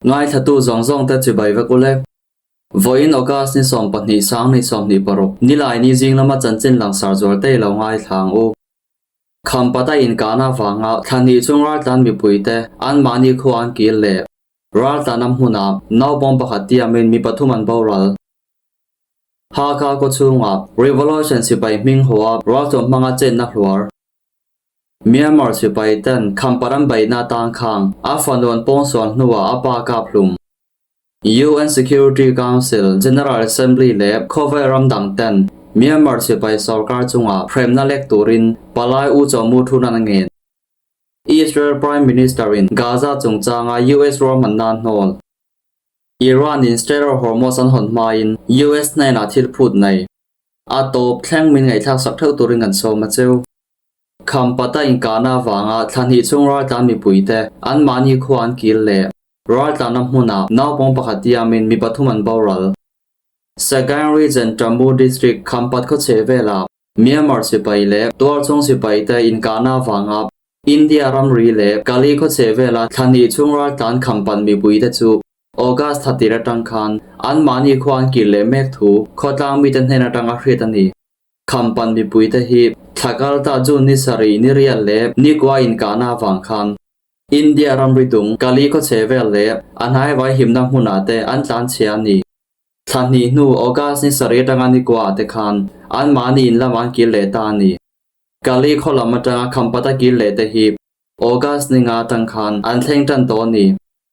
Ngaithlatu zawng zawng te chibai vek ule. Vawiin August ni 12 sang ni 26 Nilaini zing lama chanchin langsar zual te i lo ngaithla ang u. Khampata inkahna avanga thla hnih chung raltlan mipuite anmahni khua an kil leh raltlan a hmunah naupawm pakhat tiamin mi pathum an boral. Hakha khaw chhungah Revolution sipai hming haw a ralthuam hmanga chetna hluar. Myanmar sipai ten Khampa ram beihna atang khang a fanu an pawngsual hnuah a pa kap hlum. UN Security Council, General Assembly leh khawvel ram dang ten Myanmar sipai sorkar chungah hremna lek turin palai U Chaw Mu Thun an a ngen. Israel Prime Minister in Gaza chungchanga US ruahmanna a hnawl. Iran in Strait of Hormuz an hawn hmain US hnenah thil phut nei. A tawp thleng min ngaihthlak sak theuh turin kan sawm a cheu. Khampata inkahna avanga thla hnih chung raltlan mipuite anmahni khua an kil leh raltlanna hmunah naupang pakhat tiamin mi pathum an boral. Sagaing Region Tamu District Khampat khaw chheh velah Myanmar sipai leh tualchhung sipaite inkahna avanga India ramri leh Kali khaw chheh vela thla hnih chung raltlan Khampat mipuite chu August thla tir atang khan anmahni khua an kil leh mek thu khawtlang mite hnen atanga hriat a ni. Khampan mipuite hi thla kalta June ni sarih ni rial leh nikua inkahna avang khan India ramri dung Kali khaw chhe vel leh a hnaivai himna hmunah te an tlanchhia a ni. Thla hnih hnu August ni sarih atanga nikua ah te khan anmahni in lamah an kil leh ta a ni. Kali khaw lam atanga Khampata kil leh te hi August ni nga atang khan an thleng tan tawh a ni.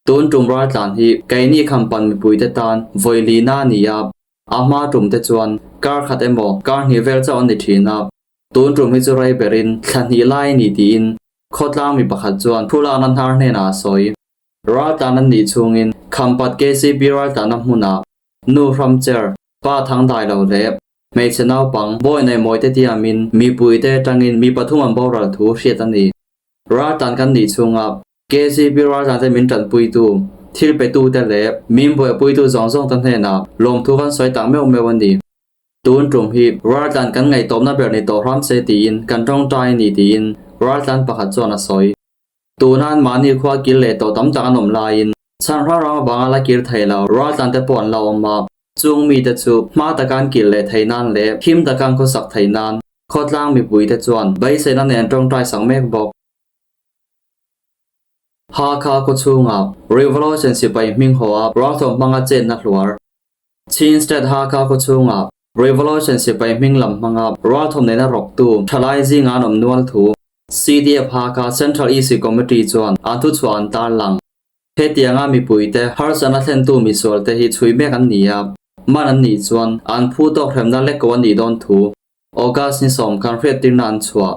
Tun tum raltlan hi keini Khampan mipuite tan vawi lina a ni a, A hma tum te chuan kar khat emaw kar hnih vel chauh an ni thin a, tun tum hi chu rei berin thla hnih lai a ni tiin khawtlang mi pakhat chuan Phulana hnar hnenah a sawi. Raltlan an nih chhungin Khampat KCP raltlanna hmunah nu hramcher, pa thang dai lo leh hmeichhe naupang bawi nei mawi te tiamin mipuite atangin mi pathum an boral thu hriat a ni. Raltlan kan nih chhunga KCP raltlante min tanpuitu, thil petute leh min buaipuitu zawng zawngte hnenah lawmthu kan sawi tak meuh meuh a ni. Tun tum hi raltlan kan ngaihtawpna ber ni tawh hram se tiin kan tawngtai a ni tiin raltlan pakhat chuan a sawi. Tuna an mahni khua kir leh tawh tam tak an awm laiin chhan hrang hrang avanga la kir thei lo raltlante pawh an la awm a, chung mite chu hma taka an kir leh theih nan leh him taka an khawsak theih nan khawtlang mipuite chuan beiseina nen tawngtai sak mek bawk. Hakha khaw chhungah Revolution sipai hming haw a ralthuam hmanga chetna hluar. Chin State Hakha khaw chhungah Revolution sipai hming lam hmanga ralthuam nena rawktu thalai zinga an awm nual thu CDF Hakha Central EC Committee chuan an thuchhuah an tarlang. Hetianga mipuite harsatna thlentu misualte hi chhui mek an ni a, man an nih chuan an phu tawk hremna lek ko a nih dawn thu August ni sawm khan hriattirna an chhuah.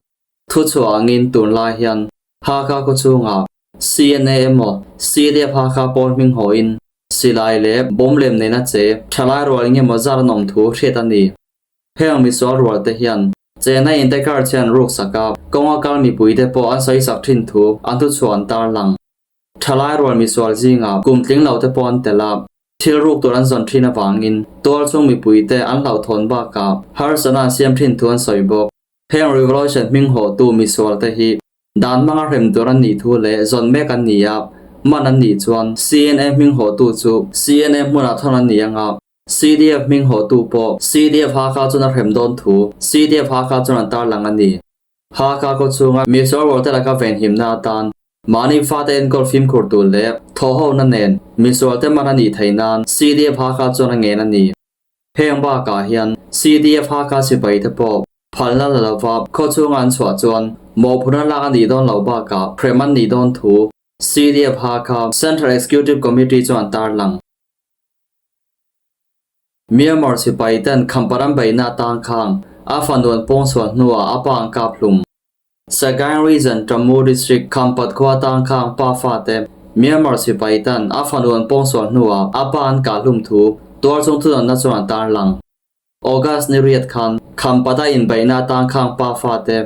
Thuchhuah angin tunlai hian Hakha khaw chhungah CNA emaw CDF Hakha pawl hming hawiin silai leh bawm lem nena che thalai rual engemaw zat an awm thu hriat a ni. Heng misual rual te hian chena inte kar chian ruk sak a, kawnga kal mipui te pawh an sawi sak thin thu an thuchhuah an tarlang. Thalai rual misual zingah kum tling lo te pawh an tel a, thil ruk tur an zawn thin avangin tualchhung mipui te an hlauhthawn bakah harsatna an siam thin thu an sawi bawk. Heng Revolution hming hawhtu misualte hi dan hmanga hrem tur an nih thu leh zawn mek an ni a, man an nih chuan CNA hming hawhtu chu CNA hmunah thawn an ni ang a, CDF hming hawhtu pawh CDF Hakha chuan a hrem dawn thu CDF Hakha chuan an tarlang a ni. Hakha khaw chhunga misual rualte laka venhimna atan mahni fate enkawl fimkhur tur leh thawhhona nen misualte man a nih theih nan CDF Hakha chuan a ngen a ni. Heng bakah hian CDF Hakha sipai te pawh phalna la lova khaw chhunga an chhuah chuan mawhphurhna lak a nih dawn loh bakah hrem an nih dawn thu CDF Hakha Central Executive Committee chuan tarlang. Myanmar sipai ten Khamparam beihna atang khang a fanu an pawngsual hnuah a pa an kap hlum. Sagaing Region Tamu District Khampat khua tang khang pa fate Myanmar sipai tan a fanu an pawngsual hnuah a pa an kah hlum thu tualchhung thudawnna chuan an tarlang. August ni riat khan Khampat a inbeihna tang khang pa fate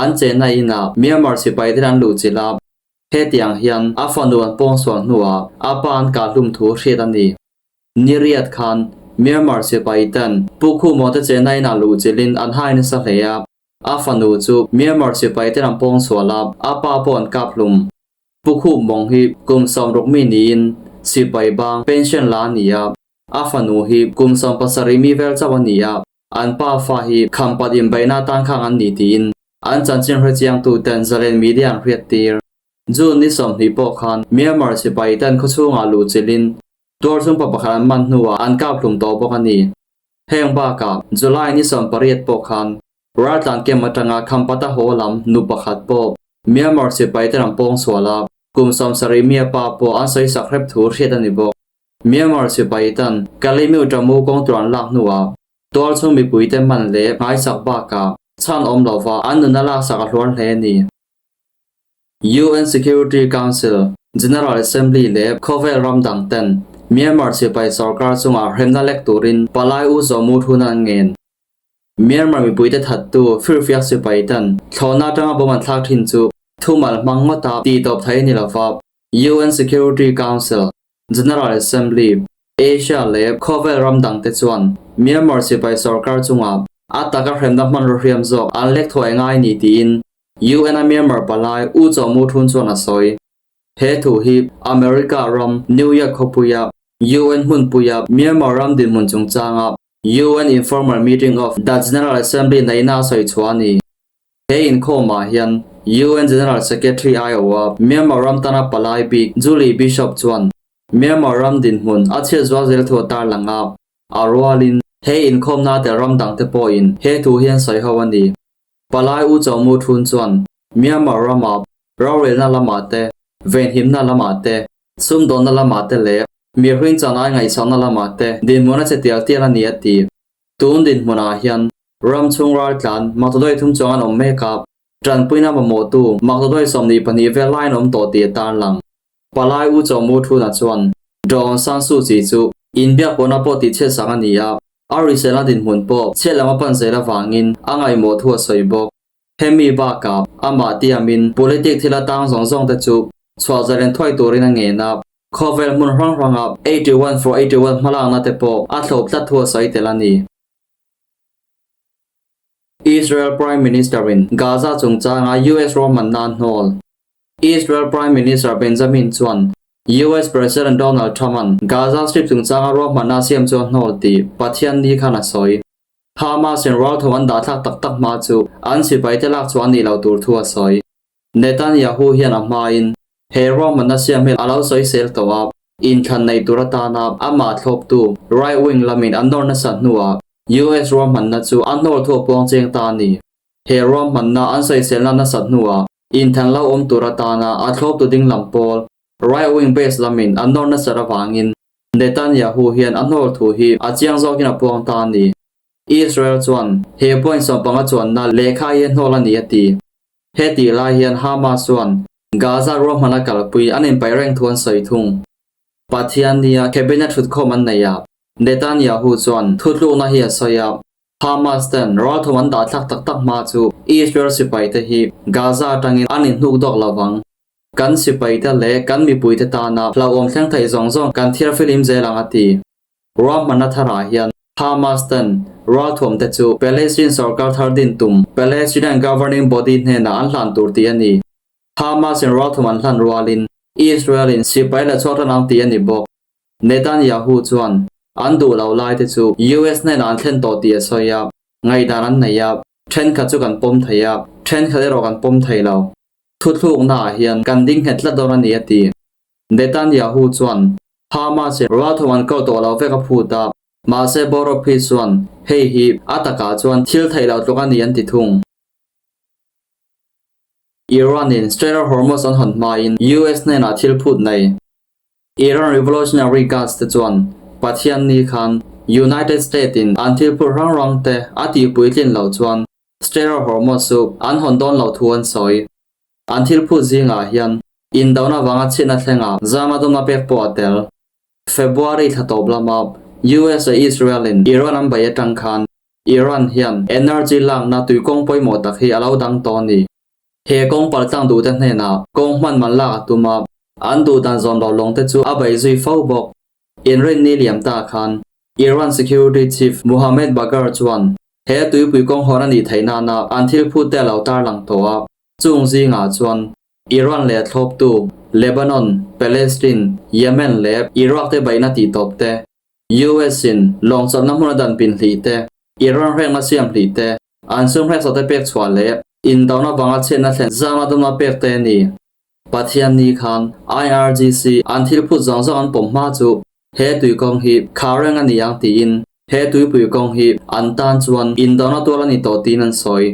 an chenna inah Myanmar sipai ten an luhchilh a, hetiang hian a fanu an pawngsual hnuah a pa an kah hlum thu hriat a ni. Ni riat khan Myanmar sipai ten Pu Khumaw te chenna inah luhchilhin an hai nasa hle a, A fanu chu Myanmar sipai te lam pawng sual a, a pa pawh an kap hlum. Pu Khup Mawng hi kum 60 mi niin sipai bang pension la a ni a, a fanu hi kum 70 mi vel chauh a ni a, an pa fa hi Khampat inbeihna atan khang an ni tiin an chanchin hrechiangtuten Zalen Media an hriattir. June ni 20 pawh khan Myanmar sipai ten khawchhungah luhchilhin tuarchhung pa pakhat an man hnuah an kap hlum tawh bawk a ni. Heng bakah July ni 18 pawh khan Raltlan kem atanga Khampata haw lam nu pakhat pawh Myanmar sipai ten an pawng sual a, kum 70 mi a pa pawh an sawi sak hrep thu hriat a ni bawk. Myanmar sipai ten Kalymyo Tamu kawng tur an lak hnuah tualchhung mipuite man leh nghaisak bakah chhan awm lova an nuna laksak a hluar hle a ni. UN Security Council, General Assembly leh khawvel ram dang ten Myanmar sipai sorkar chungah hremna lek turin palai U Zaw Mu Thun an ngen. Myanmar mipuite thattu firfiak sipai ten thlawhna atanga bomb an thlak thin chu thumal hmang ngawta tihtawp thei a ni lova, UN Security Council, General Assembly, Asia leh khawvel ram dangte chuan Myanmar sipai sorkar chungah a taka hremna hmanraw hriam zawk an lek thuai ngai ni tiin UN-a Myanmar palai U Chaw Mu Thun chuan a sawi. He thu hi America ram New York khawpuia UN hmunpuia Myanmar ram dinhmun chungchanga UN Informal Meeting of the General Assembly neihna a sawi chhuah a ni. He inkhawmah hian UN General Secretary aiawha Myanmar ram tana palai bik Julie Bishop chuan Myanmar ram dinhmun a chhiat zual zel thu a tarlang a, a rualin he inkhawmna tel ram dangte pawhin he thu hi an sawi ho a ni. Palai U Chaw Mu Thun chuan Myanmar rama rorelna lamah te, venhimna lamah te, sumdawnna lamah te leh mihring chanai ngaihsakna lamah te dinhmun a che tial tial a ni a ti. Tun dinhmunah hian ram chhung raltlan maktaduai thum chuang an awm mek a, tanpuina mamawhtu maktaduai 22 vel lai an awm tawh tih a tarlang. Palai U Chaw Mu Thuna chuan Daw Aung San Suu Kyi chu inbiak pawhna pawh tihchhiatsak a ni a, A riselna dinhmun pawh chhiat lam a pan zel avangin a ngaihmawh thu a sawi bawk. Hemi bakah amah tiamin politic thil atang zawng zawng te chu chhuah zalen thuai turin a ngen a, khawvel hmun hrang hranga 81 for 81 hmalakna te pawh a thlawp tlat thu a sawi tel a ni. Israel Prime Minister-in Gaza chungchanga US ruahmanna a hnawl. Israel Prime Minister Benjamin chuan US President Donald Trump-a'n Gaza Strip chungchanga ruahmanna a siam chu a hnawl tih Pathianni khan a sawi. Hamas-in raltho an dahthlak tak tak hma chu an sipaite lak chhuah a nih loh tur thu a sawi. Netanyahu hian a hmain he ruahmanna siam hi a lo sawisel tawh a, inthlan nei tur atana amah thlawptu right-wing lamin an nawr nasa hnuah US ruahmanna chu a hnawl thu a puang cheng ta a ni. He ruahmanna an sawiselna nasat hnuah Inthlan lo awm tur atana a thlawptu ding lam pawl, right wing base lamin an nawr nasat avangin Netanyahu hian a hnawl thu hi a chiang zawkin a puang ta a ni. Israel chuan he point 15 chuanna lehkha hi a hnawl a ni a ti. Hetih lai hian Hamas chuan Gaza ruahmana kalpui an inpaih reng thu an sawi thung. Pathiannia cabinet thutkhawm an nei a, Netanyahu chuan thutlukna hi a sawi a, Hamas ten ralthawm an dahthlak tak tak hma chu Israel sipaite hi Gaza atangin an inhnuk dawk lo vang. Kan sipaite leh kan mipuite tana hlauhawm thleng theih zawng zawng kan thiar filim zel ang a ti. Ruahmanna tharah hian Hamas ten ralthuamte chu Palestine sorkar thar din tum Palestinian Governing Body hnenah an hlan tur tih a ni. Hamas in ralthawm an hlan rualin Israel in sipai la chhuak tan ang tih a ni bawk. Netanyahu chuan an duh lo lai te chu US hnenah an thlen tawh tih a sawi a, ngaihdan an nei a, thenkhat chu kan pawm thei a, thenkhat erawh kan pawm thei lo. Thuthluknaah hian kan ding nghet tlat dawn a ni a ti. Netanyahu chuan Hamas in ralthawm an kal tawh lo vek a phut a, mahse Borophi chuan hei hi a takah chuan thil theih loh tluk a ni an ti thung. Iran in Strait of Hormuz an hawn hmain US hnenah thil phut nei. Iran Revolutionary Guards te chuan Pathianni khan United States in an thil phur hrang hrang te a tihpuitlin loh chuan Strait of Hormuz chu an hawn dawn loh thu an sawi. An thil phut zingah hian indona vanga chhiatna thlengah zama dawmna pek pawh a tel. February thla tawp lama US leh Israel in Iran an bei atang khan Iran hian energy lakna tuikawng pawimawh tak hi a lo dang tawh a ni. He kawng paltlang duhte hnenah kawng hman man lak a tum a, an duh dan zawm lo lawngte chu a bei zui fo bawk. Inrinni liam ta khan Iran Security Chief Mohammad Bagher chuan he tuipui kawng hawn a nih theih nana an thil phut te a lo tarlang tawh a, chung zingah chuan Iran leh thlawptu Lebanon, Palestine, Yemen leh Iraq te beihna tih tawp te, US in lawng chawlhna hmun a dan pin hlih te, Iran hrengna siam hlih te, an sum hrek sawte pek chhuah leh indona vanga chhiatna thlen zanga dumna pek te a ni. Pathianni khan IRGC an thil phut zawng zawng an pawm hma chu he tui kawng hi khar reng a ni ang tiin he tuipui kawng hi an tan chuan indona tual a ni tawh tiin an sawi.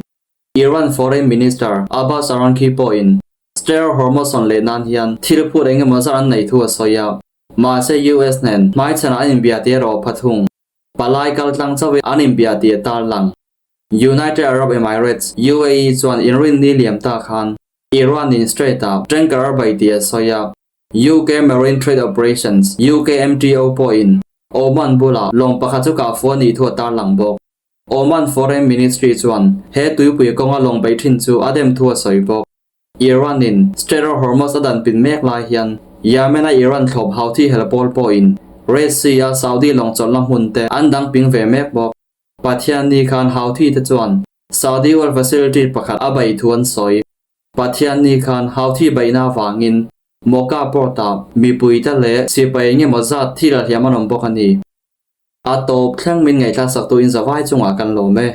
Iran Foreign Minister Abbas Araghchi pawhin Strait of Hormuz hawn leh nan hian thil phut eng emaw zat an neih thu a sawi a, mahse US nen hmaichhanah an inbia tih erawh a pha thung. Palai kal tlang chauhin an inbia tih a tarlang. United Arab Emirates, UAE, chuan inrinni liam ta khan Iran-in Strait-ah tanker a bei tih a sawi a. UK Marine Trade Operations, UKMTO, pawhin Oman bulah lawng pakhat chu kah fuh a nih thu a tarlang bawk. Oman Foreign Ministry chuan he tuipui kawnga lawng bei thin chu a dem thu a sawi bawk. Iran-in Strait of Hormuz a dan pin mek lai hian Yemen-a Iran thlawp Houthi hel pawl pawhin Red Sea-a Saudi lawng chawlhna hmun te an dang ping ve mek bawk. Pathianni khan Houthi te chuan Saudi oil facility pakhat a bei thu an sawi. Pathianni khan Houthi beihna avangin Mocha port-ah mipuite leh sipai eng emaw zat thil a hliam an awm bawk a ni. A tawp thleng min ngaihthlak saktu in zavai chungah kan lawm e.